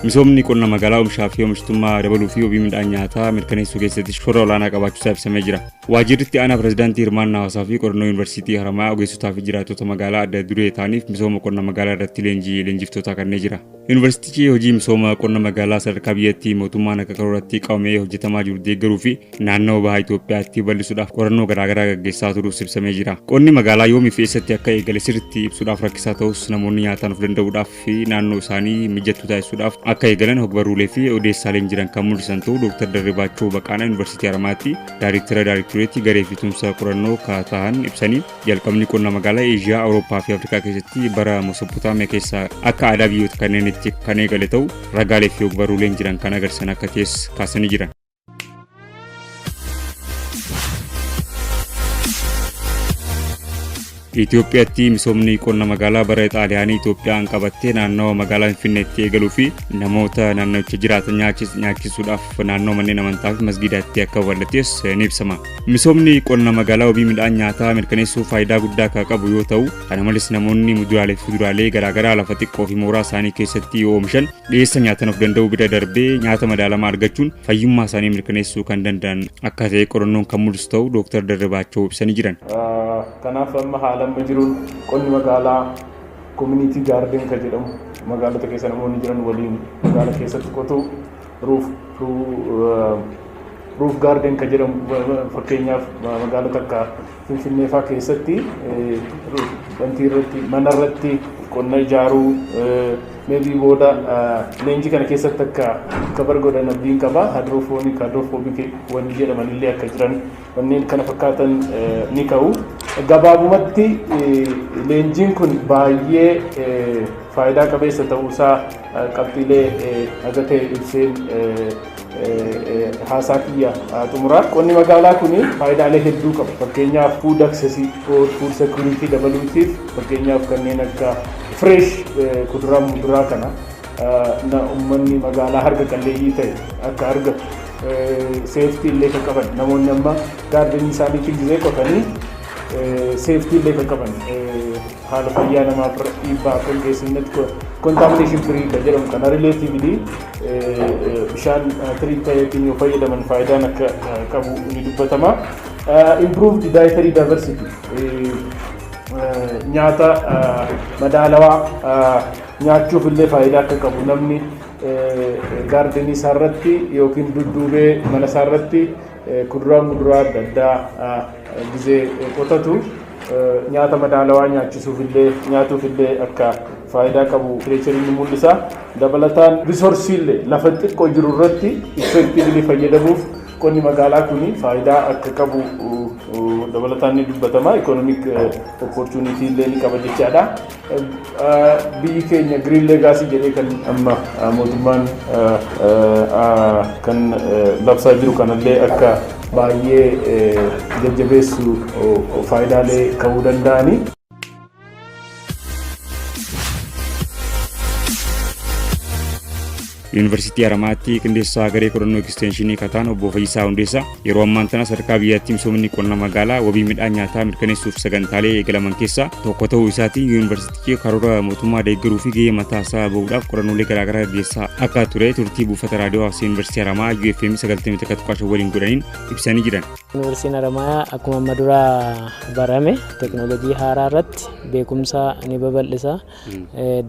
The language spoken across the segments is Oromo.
Misoomni qonna magaalaa oomishaa fi oomishtummaa dabaluu fi wabii midhaan nyaataa mirkaneessuu keessatti shoora olaanaa qabaachuusaa ibsamee jira. Waajjirri itti aanaa pirezidaantii hirmaannaa hawaasaa fi qorannoo yuunivarsiitii Haramayaa ogeessotaa fi jiraattota magaalaa adda duree ta'aniif misooma qonna magaalaa irratti leenjii leenjiftootaa kennee jira. Yuunivarsiitichi hojii misooma qonna magaalaa sadarkaa biyyattii mootummaan akka karooratti qabamee hojjetamaa jiru deeggaruu fi naannoo baha Itoophiyaatti bal'isuudhaaf qorannoo garaagaraa gaggeessaa turuus ibsamee jira. Qonni magaalaa yoomii fi eessatti akka eegale sirriitti ibsuudhaaf rakkisaa ta'us namoonni nyaataan of danda'uudhaaf fi naannoo isaanii mijattuu taasisuudhaaf akka eegalan hogbarruulee fi odeessaaleen jiran kan mul'isan ta'uu Dr. Darribaachoo Baqaanaa Yuunivarsiitii Haramaatti Daariktara Daariktoreetii garee fi tumsa qorannoo ta'an ibsanii jalqabni qonna magaalaa Eeshiyaa, Awurooppaa fi Afrikaa keessatti bara Mesopotaamiyaa keessa akka aadaa biyyoota kanneenitti kan eegale ta'u ragaalee fi hogbarruuleen jiran kan agarsiisan akka ta'es kaasanii jiran. Itoophiyaatti misoomni qonna magaalaa bara Xaaliyaanii Itoophiyaan qabattee naannawa magaalaa Finfinneetti eegaluu fi namoota naannawicha jiraatan nyaachisuudhaaf naannoo manneen amantaa fi masgiidaatti akka babal'ates ni ibsama. Misoomni qonna magaalaa wabii midhaan nyaataa mirkaneessuuf faayidaa guddaa akka qabu yoo ta'u, kana malees namoonni muduraalee fi fuduraalee garaagaraa lafa xiqqoo fi mooraa isaanii keessatti yoo oomishan dhiyeessa nyaatan of danda'uu bira darbee nyaata madaalamaa argachuun fayyummaa isaanii mirkaneessuu kan danda'an akka ta'e qorannoon kan mul'isu ta'uu Dooktar Darribaachoo ibsanii jiran. Kanaaf amma haala amma jiruun qonni magaalaa community garden kan jedhamu magaalota keessa namoonni jiran waliin magaala keessatti qotuu, roof garden kan jedhamu, fakkeenyaaf magaalota akka Finfinnee fa'aa keessatti wanti irratti mana irratti qonna ijaaruu, maybe booda leenjii kana keessatti akka cover godhan abdiin qaba. Hydroponic, hydrophobic wanni jedhaman illee akka jiran wanneen kana fakkaatan ni ka'u. Gabaabumatti leenjiin kun baay'ee faayidaa qabeessa ta'uusaa qabxiilee haga ta'e ibseen haasaa kiyya xumuraa. Qonni magaalaa kun faayidaalee hedduu qaba. Fakkeenyaaf food access or food security dabaluutiif, fakkeenyaaf kanneen akka fresh kuduraa muduraa kana uummanni magaalaa harka qalleeyyii ta'e akka argatu, safety illee kan qaban, namoonni amma gardenii isaaniitti gizee qotanii safety illee kan qaban, haala fayyaa namaaf dhiibbaa akka hin geessifnetti contamination free kan jedhamu kana relatively bishaan treat ta'eetiin yoo fayyadaman faayidaan akka qabu ni dubbatama. Improved dietary diversity, nyaata madaalawaa nyaachuuf illee faayidaa akka qabu, namni gardenii isaa irratti yookiin dudduubee mana isaa irratti kuduraa muduraa adda addaa gizee qotatu nyaata madaalawaa nyaachisuuf illee nyaatuuf illee akka faayidaa qabu literature ni mul'isa. Dabalataan resourceii illee lafa xiqqoo jiru irratti effectively fayyadamuuf qonni magaalaa kun faayidaa akka qabu dabalataan ni dubbatama. Economic opportunity illee ni qaba jechaadha. Biyyi keenya Green Legacy jedhee kan amma mootummaan kan labsaa jiru kanallee akka baay'ee jajjabeessu faayidaalee ka'uu danda'ani. Yuunivarsiitii Haramaatti qindeessaa garee qorannoo ekstenshinii kataan obbo Fayyisaa Hundeessaa yeroo ammaan tana sadarkaa biyyaatti misoomni qonna magaalaa wabii midhaan nyaataa mirkaneessuuf sagantaalee eegalaman keessaa tokko ta'uu isaatiin yuunivarsiitichi karoora mootummaa deeggaruu fi gahee mataa isaa bahuudhaaf qorannoolee garaagaraa gaggeessaa akka ture turtii buufata raadiyoo Hawaasa Yuunivarsiitii Haramaa UFM 91.5 waliin godhaniin ibsanii jiran. Yuunivarsiitiin Haramayaa akkuma amma duraa barame teekinooloojii haaraa irratti beekumsa ni babal'isa,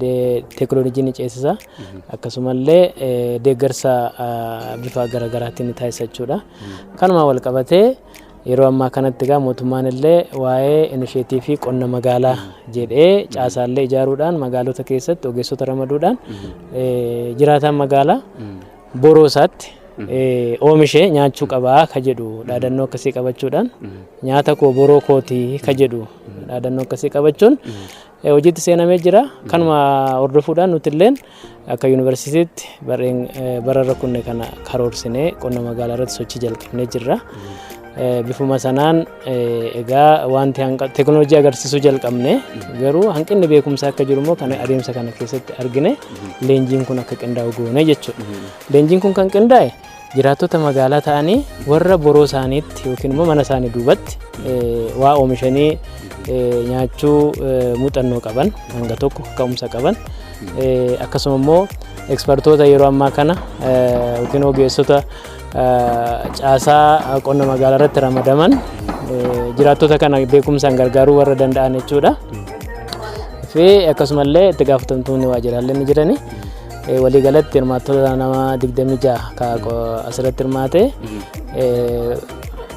teekinooloojii ni ceesisa, akkasumallee deeggarsa bifa garaagaraatiin ni taasisa jechuudha. Kanuma wal qabatee yeroo ammaa kanatti egaa mootummaan illee waa'ee inisheetiivii qonna magaalaa jedhee caasaallee ijaaruudhaan magaalota keessatti ogeessota ramaduudhaan jiraataan magaalaa boroo isaatti oomishee nyaachuu qabaa ka jedhu dhaadannoo akkasii qabachuudhaan, nyaata koo boroo kootii ka jedhu dhaadannoo akkasii qabachuun hojiitti seenamee jira. Kanuma hordofuudhaan nuti illeen akka yuunivarsiitiitti bararra kunne kana karoorsinee qonna magaalaa irratti sochii jalqabnee jirra. Bifuma sanaan egaa wanti teekinooloojii agarsiisuu jalqabne, garuu hanqinni beekumsaa akka jiru immoo kan adeemsa kana keessatti argine leenjiin kun akka qindaa'u goone jechuudha. Leenjiin kun kan qindaa'e jiraattota magaalaa ta'anii warra boroo isaaniitti yookiin immoo mana isaanii duubatti waa oomishanii nyaachuu muuxannoo qaban, hanga tokko ka'umsa qaban. Akkasuma immoo ekspertoota yeroo ammaa kana yookiin ogeessota caasaa qonna magaalaa irratti ramadaman jiraattota kana beekumsaan gargaaruu warra danda'an jechuudha. Fi akkasumallee itti gaafatamtoonni waajjiraalee ni jirani. Waliigalatti hirmaattota nama 26 asirratti hirmaate.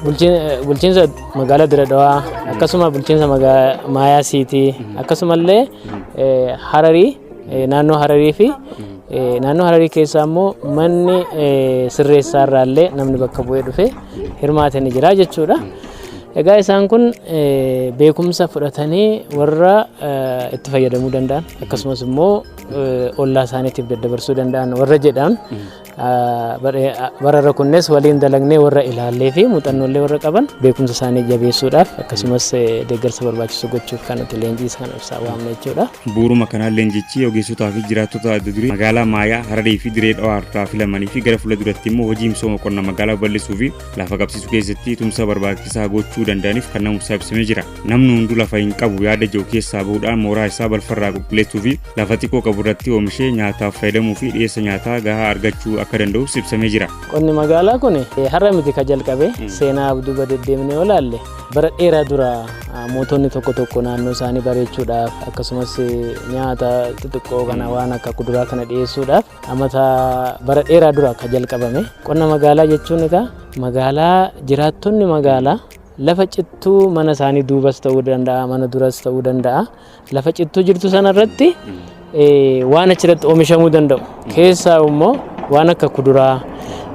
Bulchiinsa magaalaa Dirre Dhawaa, akkasuma bulchiinsa Maayaa Siitii, akkasumallee Hararii, naannoo Hararii fi naannoo Hararii keessaa immoo manni sirreessaa irraallee namni bakka bu'ee dhufe hirmaate ni jira jechuudha. Egaa isaan kun beekumsa fudhatanii warra itti fayyadamuu danda'an, akkasumas immoo ollaa isaaniitiif daddabarsuu danda'an warra jedhan, bararra kunnes waliin dalagnee warra ilaallee fi muuxannoolee warra qaban beekumsa isaanii jabeessuudhaaf, akkasumas deeggarsa barbaachisu gochuuf kan nuti leenjii isaan ibsaa waamne jechuudha. Bu'uuruma kanaan leenjichi ogeessotaa fi jiraattota adda duree magaalaa Maayaa, Hararii fi Diree Dhawaa irraa filamanii fi gara fuula duratti immoo hojii misooma qonna magaalaa bal'isuu fi lafa qabsiisuu keessatti tumsa barbaachisaa gochuu danda'aniif kan namuusaa ibsamee jira. Namni hunduu lafa hin qabu yaada jiru keessaa bahuudhaan mooraa isaa balfarraa qulqulleessuu fi lafa xiqqoo qabu irratti oomishee nyaataaf fayyadamuu fi dhiyeessa nyaataa gahaa argachuu akka danda'us ibsamee jira. Qonni magaalaa kun har'a miti ka jalqabe. Seenaa duuba deddeemnee olaalle, bara dheeraa dura mootonni tokko tokko naannoo isaanii bareechuudhaaf, akkasumas nyaata xixiqqoo kana waan akka kuduraa kana dhiyeessuudhaaf amata bara dheeraa dura ka jalqabame. Qonna magaalaa jechuun egaa magaalaa jiraattonni magaalaa lafa cittuu mana isaanii duubas ta'uu danda'a, mana duras ta'uu danda'a, lafa cittuu jirtu sanarratti waan achirratti oomishamuu danda'u keessaa immoo waan akka kuduraa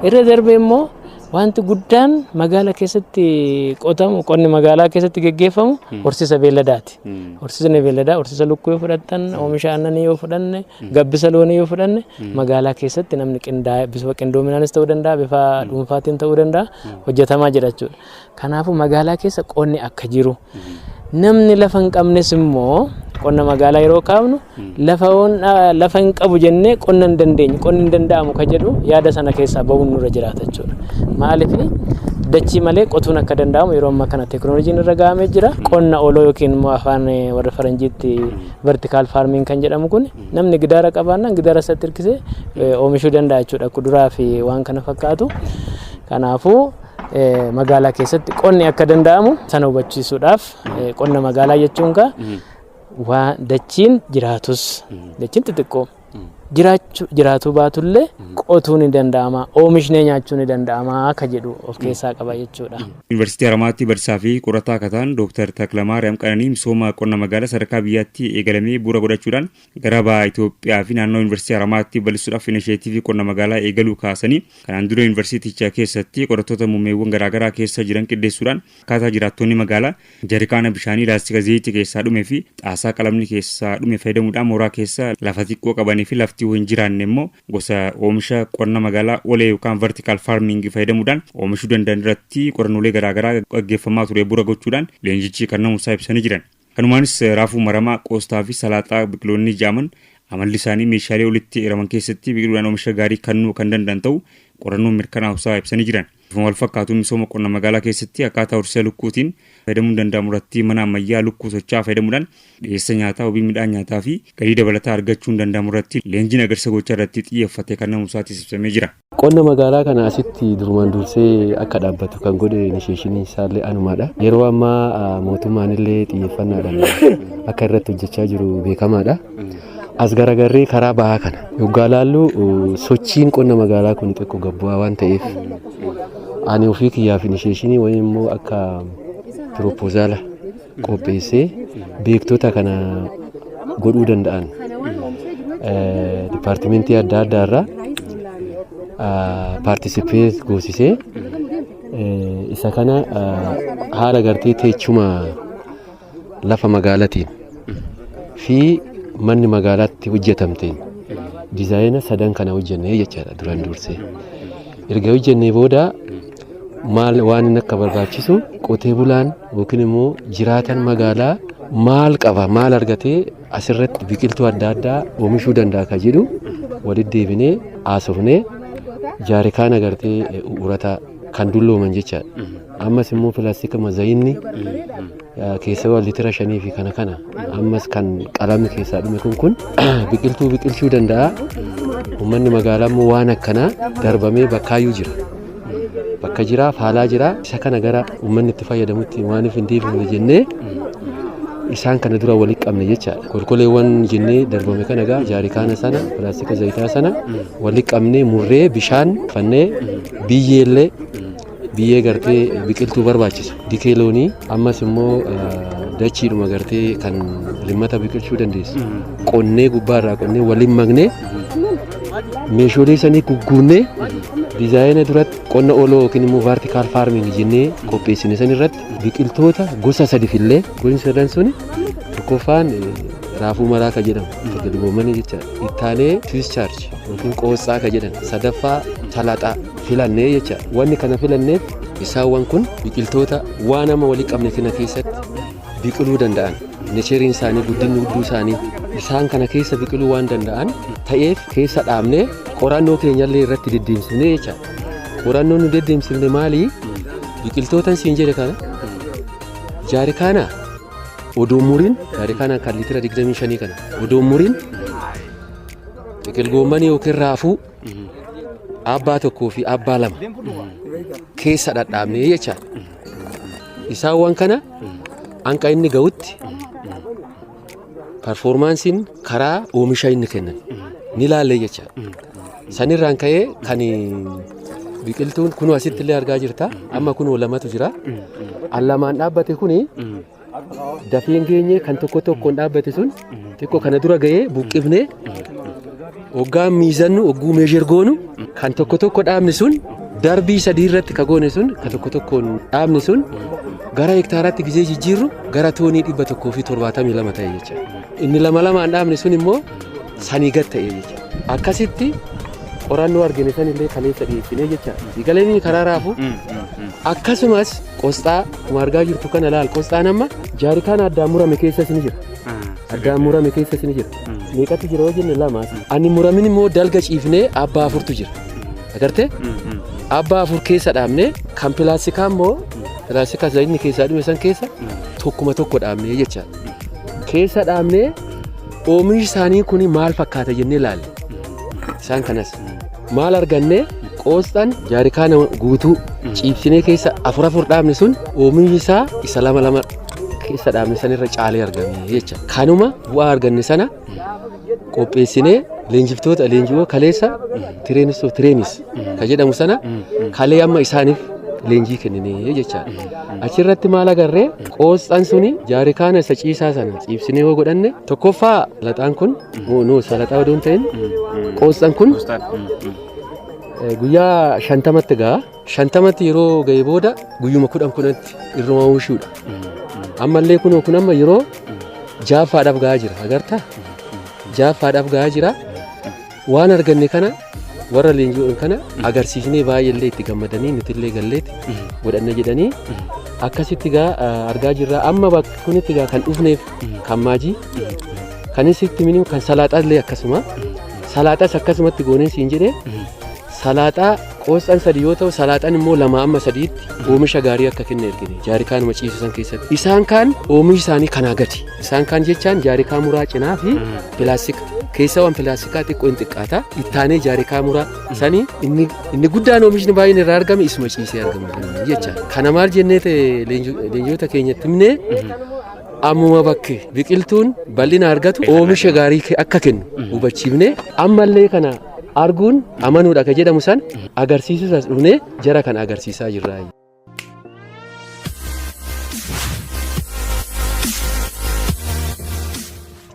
irra darbee immoo wanti guddaan magaala keessatti qotamu, qonni magaalaa keessatti geggeeffamu horsiisa beelladaati. Horsiisni beelladaa, horsiisa lukkuu yoo fudhattan, oomisha aannanii yoo fudhanne, gabbisa loonii yoo fudhanne, magaalaa keessatti namni qindaa'e bifa qindoominaanis ta'uu danda'a, bifa dhuunfaatiin ta'uu danda'a, hojjetamaa jira jechuudha. Kanaafuu magaalaa keessa qonni akka jiru, namni lafa hin qabnes immoo qonna magaalaa yeroo kaafnu lafa hin qabu jennee qonna hin dandeenyu, qonni hin danda'amu ka jedhu yaada sana keessaa bahuun nurra jiraata jechuudha. Maaliif, dachii malee qotuun akka danda'amu yeroo ammaa kana teekinooloojiin irra gahamee jira. Qonna oloo yookiin immoo afaan warra faranjiitti vertical farming kan jedhamu kun namni gidaara qabaannaan gidaara isaatti hirkisee oomishuu danda'a jechuudha, kuduraa fi waan kana fakkaatu. Kanaafuu magaalaa keessatti qonni akka danda'amu sana hubachiisuudhaaf, qonna magaalaa jechuun kaa waan dachiin jiraatus, dachiin xixiqqoo jiraachuu jiraatuu baatullee qotuun ni danda'ama, oomishnee nyaachuun ni danda'ama akka jedhu of keessaa qaba jechuudha. Yuunivarsiitii Haramaatti barsiisaa fi qorataa akka ta'an Dooktar Taklamaariyaam Qananii misooma qonna magaalaa sadarkaa biyyaatti eegalamee bu'uura godhachuudhaan gara baha Itoophiyaa fi naannoo Yuunivarsiitii Haramaatti bal'isuudhaaf inisheetiivii qonna magaalaa eegaluu kaasanii, kanaan dura yuunivarsiiticha keessatti qorattoota muummeewwan garaagaraa keessa jiran qindeessuudhaan akkaataa jiraattonni magaalaa jarikaana bishaanii, laastika zayitii keessaa dhume fi xaasaa qalamni keessaa dhume fayyadamuudhaan mooraa keessa lafa xiqqoo qabanii fi lafti hin jiraanne immoo gosa oomisha qonna magaalaa olee yookaan vertical farming fayyadamuudhaan oomishuu danda'an irratti qorannoolee garaagaraa gaggeeffamaa ture bu'uura gochuudhaan leenjichi kan namuusaa ibsanii jiran. Kanumaanis raafuu maramaa, qoostaa fi salaaxaa biqiloonni jaaman amalli isaanii meeshaalee olitti eeraman keessatti biqiluudhaan oomisha gaarii kennuu kan danda'an ta'uu qorannoon mirkanaa'uusaa ibsanii jiran. Bifuma wal fakkaatuun misooma qonna magaalaa keessatti akkaataa horsiisa lukkuutiin fayyadamuun danda'amu irratti mana ammayyaa lukkuu socho'aa fayyadamuudhaan dhiyeessa nyaataa, wabii midhaan nyaataa fi galii dabalataa argachuun danda'amu irratti leenjiin agarsiisa gochaa irratti xiyyeeffate kan namuusaatis ibsamee jira. Qonna magaalaa kana asitti durumaan dursee akka dhaabbatu kan godhe inisheeshinii isaallee anumaadha. Yeroo ammaa mootummaan illee xiyyeeffannaadhaan akka irratti hojjechaa jiru beekamaadha. As garagarree karaa bahaa kana yoggaa laallu sochiin qonna magaalaa kun xiqqoo gabbu'aa waan ta'eef, ani ofii kiyyaaf inisheeshinii wayii immoo akka piroopozaala qopheessee beektota kana godhuu danda'an dipaartimentii adda addaa irraa participate goosisee, isa kana haala gartee teechuma lafa magaalatiin fi manni magaalaatti hojjetamteen dizaayina sadan kana hojjennee jechaadha duraan dursee. Erga hojjennee booda maal waan inni akka barbaachisu, qotee bulaan yookiin immoo jiraatan magaalaa maal qaba, maal argatee asirratti biqiltuu adda addaa oomishuu danda'a ka jedhu walitti deebinee haasofnee jaarikaana gartee urata Kan dullooman jechaadha. Ammas immoo pilaastika mazayinni keessa litira 5 fi kana kana ammas kan qalamni keessaa dhume kun biqiltuu biqilchuu danda'a. Uummanni magaalaa immoo waan akkanaa darbamee bakkaayyuu jira. Bakka jiraa faalaa jira. Isa kana gara uummanni itti fayyadamutti maaliif hin deebifne jennee isaan kana dura walitti qabne jechaadha. Kolkoleewwan jennee darbame kana egaa jaarikaana sana pilaastika zayitaa sana walitti qabnee murree bishaan fannee biyyeellee biyyee gartee biqiltuu barbaachisu dikee loonii ammas immoo dachiidhuma gartee kan limmata biqilchuu dandeessu qonnee gubbaarraa qonnee waliin maknee meeshaalee sanii gugguunnee diizaayina duratti qonna ooloo yookiin immoo vertical farming jennee qopheessine san irratti biqiltoota gosa sadi fillee gosni sadan suni tokkoffaan raafuu maraa ka jedhamu xiqil jechaadha. Ittaanee Swiss chard yookiin qoosxaa ka jedhan sadaffaa salaxaa filannee jechaadha. Wanni kana filanneef isaawwan kun biqiltoota waan amma walii qabne kana keessatti biqiluu danda'an necheriin isaanii guddinni hudduu isaanii isaan kana keessa biqiluu waan danda'an ta'eef keessa dhaabnee qorannoo keenyallee irratti deddeemsifnee jechaadha. Qorannoon nu deddeemsifne maali? Biqiltoota siin jedhe kana jaarikaana odoo muriin jaarikaana kan liitira 25 kana odoo muriin xiqil goommanii yookiin raafuu abbaa 1 fi abbaa 2 keessa dhadhaabnee jechaadha. Isaawwan kana hanqa inni ga'utti performaansiin karaa oomisha inni kennan ni laallee jechaadha. Sanirraan ka'ee kan biqiltuun kunoo asitti illee argaa jirta. Amma kunoo lamatu jira. An lamaan dhaabbate kuni dafee hin geenye kan tokko tokkoon dhaabbate sun xiqqoo kana dura ga'ee buqqifnee hoggaa miizannu hogguu meesher goonu kan tokko tokko dhaabne sun darbii sadii irratti ka goone sun kan tokko tokkoon dhaabne sun gara hektaaraatti gizee jijjiirru gara toonii 172 ta'e jecha. Inni lama lamaan dhaabne sun immoo sanii gad ta'e jecha. Akkasitti qorannoo argine sanillee kaleessa dhiyeessinee jecha. Galeen karaa raafuu akkasumas qosxaa akkuma argaa jirtu kana laal qosxaan amma jaarikaan addaan murame keessas ni jira. Addaan murame keessas ni jira. Meeqatu jira yoo jenne lama. Ani muramin immoo dalga ciifnee abbaa afurtu jira. Agartee? Abbaa afur keessa dhaabnee kan pilaastikaa immoo pilaastika zayitni keessaa dhume san keessa tokkuma tokko dhaabnee jecha. Keessa dhaabnee oomishi isaanii kun maal fakkaata jennee ilaalle. Isaan kanas maal argannee qoosxaan jaarikaana guutuu ciibsinee keessa afur afur dhaabne sun oomishni isaa isa lama lama keessa dhaabne sanirra caalee argame jecha. Kanuma bu'aa arganne sana qopheessinee leenjiftoota leenji'oo kaleessa tireenis of tireenis ka jedhamu sana kalee amma isaaniif leenjii kenninee jechaadha. Achirratti maal agarree qoosxaan suni jaarikaana isa ciisaa sana ciibsinee yoo godhanne tokkoffaa laxaan kun no salaxaa odoo hin ta'in qoosxaan kun guyyaa 50tti ga'a. 50tti yeroo ga'e booda guyyuma 10 10tti irruma oomishuudha. Ammallee kunoo kun amma yeroo ja'affaadhaaf ga'aa jira agartaa? Ja'affaadhaaf ga'aa jira. Waan arganne kana warra leenji'oon kana agarsiisnee baay'eellee itti gammadanii nutillee galleetti godhanne jedhanii akkasitti gaa argaa jirra. Amma bakka kunitti gaa kan dhufneef kan maajii kan isitti minimu kan salaaxaallee akkasuma salaaxas akkasumatti goonee siin jedhee salaaxaa qoosxaan sadi yoo ta'u salaaxaan immoo 2 amma 3tti oomisha gaarii akka kenne ergine jaarikaanuma ciisu san keessatti. Isaan kaan oomishi isaanii kanaa gadi. Isaan kaan jechaan jaarikaa muraa cinaa fi pilaastika keessa waan pilaastikaa xiqqoo hin xiqqaata. Ittaanee jaarikaa muraa sanii inni guddaan oomishni baay'een irraa argame isuma ciisee argama jecha. Kana maal jennee ta'e leenjiyoota keenyatti himnee ammuma bakke biqiltuun bal'ina argatu oomisha gaarii akka kennu hubachiifnee ammallee kana arguun amanuudha ka jedhamu san agarsiisuus as dhufnee jara kana agarsiisaa jirra.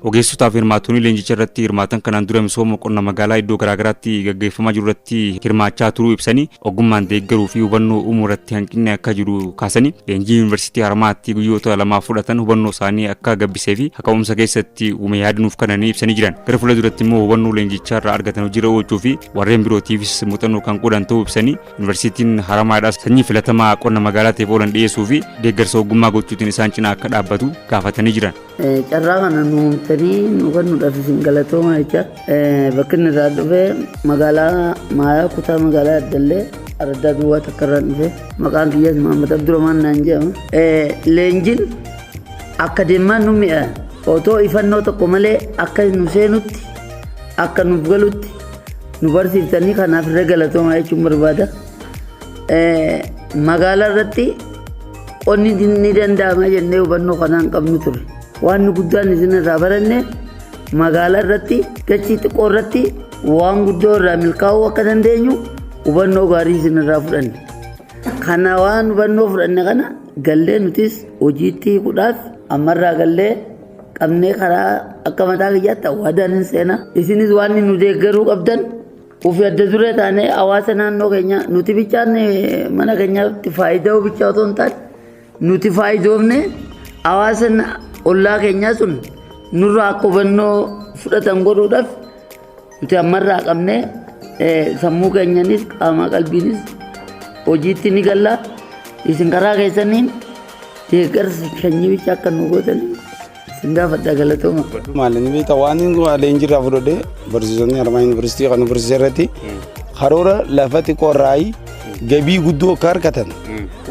Ogeessotaa fi hirmaattonni leenjicha irratti hirmaatan kanaan dura misooma qonna magaalaa iddoo garaagaraatti gaggeeffamaa jiru irratti hirmaachaa turuu ibsanii ogummaan deeggaruu fi hubannoo uumuu irratti hanqinni akka jiru kaasanii leenjii yuunivarsiitii Haramaatti guyyoota lamaaf fudhatan hubannoo isaanii akka gabbisee fi kaka'umsa keessatti uume yaadanuuf kananii ibsanii jiran. Gara fuula duratti immoo hubannoo leenjichaa irraa argatan hojiirra oolchuu fi warreen birootiifis muuxannoo kan qoodan ta'uu ibsanii yuunivarsiitiin Haramaadhaas sanyii filatamaa qonna magaalaatiif oolan dhiyeessuu fi deeggarsa ogummaa gochuutiin isaan cinaa akka dhaabbatu gaafatanii jiran. Carraa kana nu uumtanii nu kennuudhaaf isin galatooma jecha. Bakki inni irraa dhufe magaalaa Maayaa kutaa magaalaa Addallee Araddaa Duwwaa takka irraan dhufe. Maqaan kiyyaas Mahammad Abdurrahmaan naan jedhama. Leenjiin akka deemaan nu mi'a. Otoo ifannoo tokko malee akka nu seenutti akka nuuf galutti nu barsiiftanii kanaaf irra galatoomaa jechuun barbaada. Magaalaa irratti qonni ni danda'ama jennee hubannoo kanaan qabnu ture. Waan nu guddaan isin irraa baranne magaalaa irratti dachii xiqqoo irratti waan guddoo irraa milkaa'uu akka dandeenyu hubannoo gaarii isin irraa fudhanne. Kana waan hubannoo fudhanne kana gallee nutis hojiitti hiikuudhaaf ammarraa gallee qabnee karaa akka mataa kiyyaatti waadaan hin seena. Isinis waan nu deeggaruu qabdan ofii adda duree taanee hawaasa naannoo keenya nuti bichaan mana keenyaatti faayidaa bichaa otoo hin taane nuti faayidoofne hawaasa ollaa keenyaa sun nurraa akka hubannoo fudhatan godhuudhaaf nuti ammarraa qabnee sammuu keenyanis qaama qalbiinis hojiitti ni galla. Isin karaa keessaniin deeggarsa sanyii bicha akka nu gootan isin gaafadha galatooma. Maal inni beektaa waan inni leenjii irraa fudhadhe barsiisonni Haramayaa Yuunivarsiitii kan barsiise irratti karoora lafa xiqqoo irraa gabii guddoo akka argatan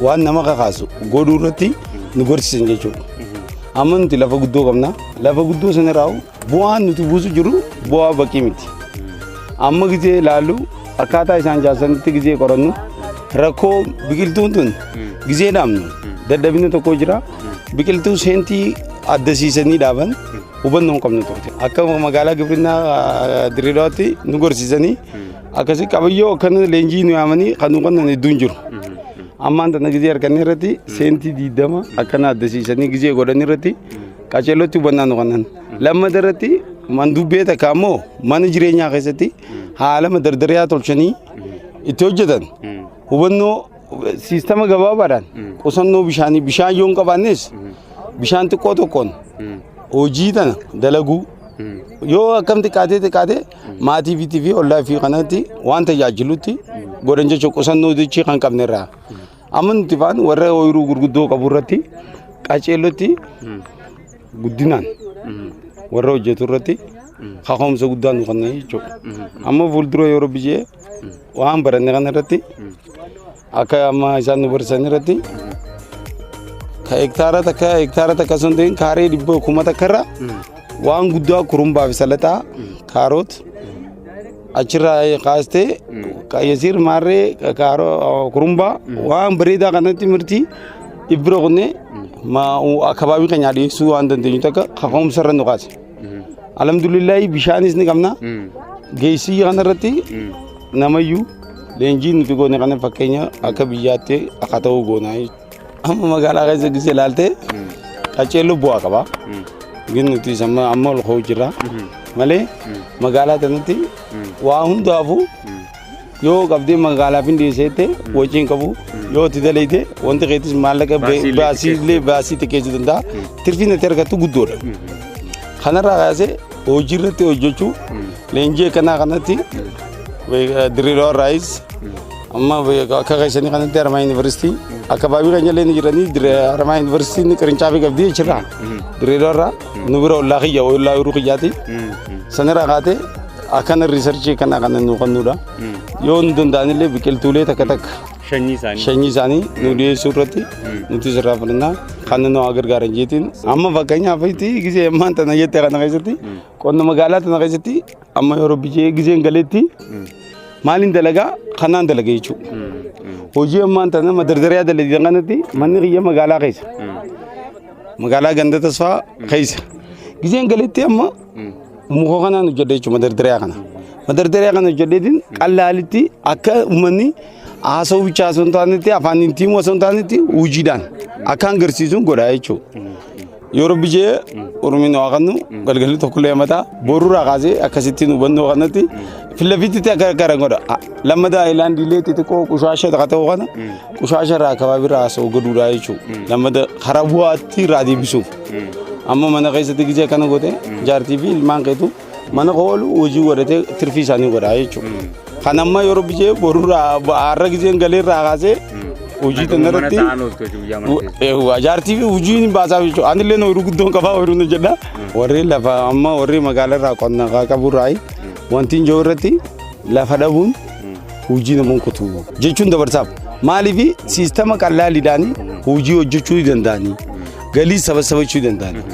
waan nama kakaasu godhuu irratti nu gorsisan jechuudha. Amma nuti lafa guddoo qabna. Lafa guddoo sana irraa bu'aan nuti buusu jiru bu'aa baqii miti. Amma gizee ilaallu akkaataa isaan jaarsanitti gizee qorannu rakkoo biqiltuun tun gizee dhaabnu dadhabina tokko jira. Biqiltuu seentii addasiisanii dhaaban hubannoo hin qabnu turte. Akka magaalaa Gibirinaa Dirreedawaatti nu gorsiisanii akkasii qabiyyoo akkana leenjii nu yaamanii kan nu qonnan hedduun jiru. Ammaan tana gizee arganne irratti seentii 20 akkana addasiisanii gizee godhan irratti qaceellotti hubannaa nu kennan. Lammata irratti mandubbee takka ammoo mana jireenyaa keessatti haala madardariyaa tolchanii itti hojjetan hubannoo siistama gabaabaadhaan qusannoo bishaanii bishaan yoo hin qabaannes bishaan xiqqoo tokkoon hojii tana dalaguu yoo akkam xiqqaatee xiqqaatee maatii fiitii fi ollaa fi kanatti waan tajaajilutti godhan jechuun qusannoo dachii kan qabne irraa. Amma nuti faan warra ooyiruu gurguddoo qabu irratti qaceellotti guddinaan warra hojjetu irratti kaka'umsa guddaa nu kenna jechuudha. Amma fuuldura yeroo biyyee waan baranne kana irratti akka amma isaan nu barsiisan irratti ka hektaara takka sun ta'in kaaree 100,000 irra waan guddaa kurumbaa fi salaxaa kaaroot achirraa kaastee qayyasiir maarree kurumbaa waan bareedaa kanatti mirtii ibbira kunnee akabaabii keenya dhiyeessuu waan dandeenyu takka kaka'umsa irra nu kaase. Alhamdulillahi bishaanis ni qabna. Geessii kanarratti namayyuu leenjii nuti goone kana fakkeenya akka biyyaatti akka ta'u goona. Amma magaalaa keessa gisee ilaalte qaceelloo bu'aa qaba. Gin nuti amma ol ka'uu jirra. Malee magaalaa kanatti waa hundaafuu yoo qabdee magaalaaf hin dhiyeessette wajjin hin qabu yoo itti dalagde wanti keetis maallaqa baasii illee baasii xiqqeessuu danda'a. Tirfiin itti argattu guddoodha. Kanarraa kaasee hojii irratti hojjechuu leenjii akkanaa kanatti Dirreedawaa irraayis amma akka keessanii kanatti Haramayaa Yuunivarsiitii akka baabii keenya illee ni jiranii Haramayaa Yuunivarsiitiin qirincaafi qabdi jechuudha. Dirreedawaa irraa nu bira ollaa kiyya ollaa yeroo kiyyaati. Sanirraa kaatee akkana research kana kana nu kennuudha. Yoo nu danda'anillee biqiltuulee takka takka Shanyii isaanii. Shanyii isaanii nu dhiyeessuu irratti nuti sirraa fudhannaa kan nu gargaaran jeetiin. Amma fakkeenyaaf gisee ammaan tana jette kana keessatti qonna magaalaa tana keessatti amma yeroo biyyee giseen galeetti maaliin dalagaa kanaan dalaga jechuudha. Hojii ammaan tana madardariyaa dalagan kanatti manni kiyya magaalaa keessa. Magaalaa ganda tasfaa keessa. Giseen galeetti amma muka kanaan hojjedha jechuudha madardariyaa kana. Madardariyaa kana hojjedheetiin qallaalitti akka uummanni haasa'uu bichaa osoo hin taanetti afaan hin tiimu osoo hin taanetti hojiidhaan akka agarsiisuun godha jechuudha. Yeroo biyyee Oromiin waa kannu galgalli tokkollee mataa boruurraa kaasee akkasittiin hubannoo kanatti filafiitti akka gargaaran godha. Lammataa aayilaandiilee xixiqqoo qushaasha akka ta'u kana qushaasha irraa akabaabii irraa haasa'u godhuudha jechuudha. Lammata karaa bu'aatti irraa deebisuuf. Amma mana keessatti gisee akkana goote jaartii fi ilmaan keetu mana oolu hojii godhatee tirfii isaanii godha jechuudha. Kan amma yeroo biyyee boruurraa har'a giseen galeerraa kaasee hojii tana irratti jaartii fi hojii hin baasaa jechuudha. Anillee ooyiruu guddoon qabaa ooyiruu na jedha. Warri lafa amma warri magaalaa irraa qonna qaburraa wanti hin jiru irratti lafa dhabuun Hojii nama kutu jechuun dabarsaaf. Maaliif siistama qallaaliidhaan hojii hojjechuu danda'anii galii sabasabachuu danda'anii.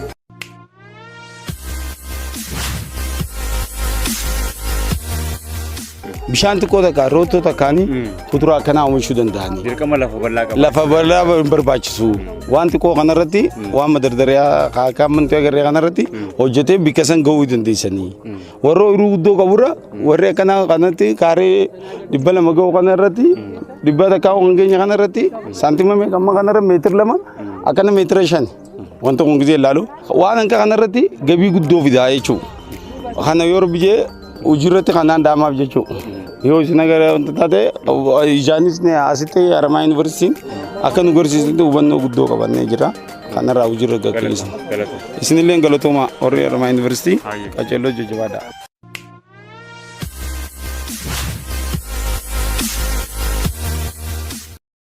Bishaan xiqqoo takka roottoo takkaanii kuduraa akkanaa oomishuu danda'anii. Dirqama lafa bal'aa qaba. Lafa bal'aa barbaachisu. Waan xiqqoo kanarratti waan madardariyaa kaakaa amantii agarree kanarratti hojjetee bikka san gahuu dandeessanii. Warra ooyiruu guddoo qaburra warri akkanaa kanatti kaaree 200 gahu kanarratti 100 kan keenya kanarratti saantima meeqa amma kanarra meetira 2 akkana meetira 5 wanta kun gisee ilaalu waan hanqa kanarratti gabii guddoo fidaa jechuudha. Kana yoo rabbi jee hojiirratti kanaan daamaaf jechuudha. Yoo isin agarra wanta taate ijaanis asitti Haramaayaa Yuunivarsiitiin akka nu garsiisutti hubannoo guddoo qabannee jira. Kanarraa hojiirra gaggeessina. Isinillee galatooma warri Haramaayaa Yuunivarsiitii qaceelloo jajjabaadha.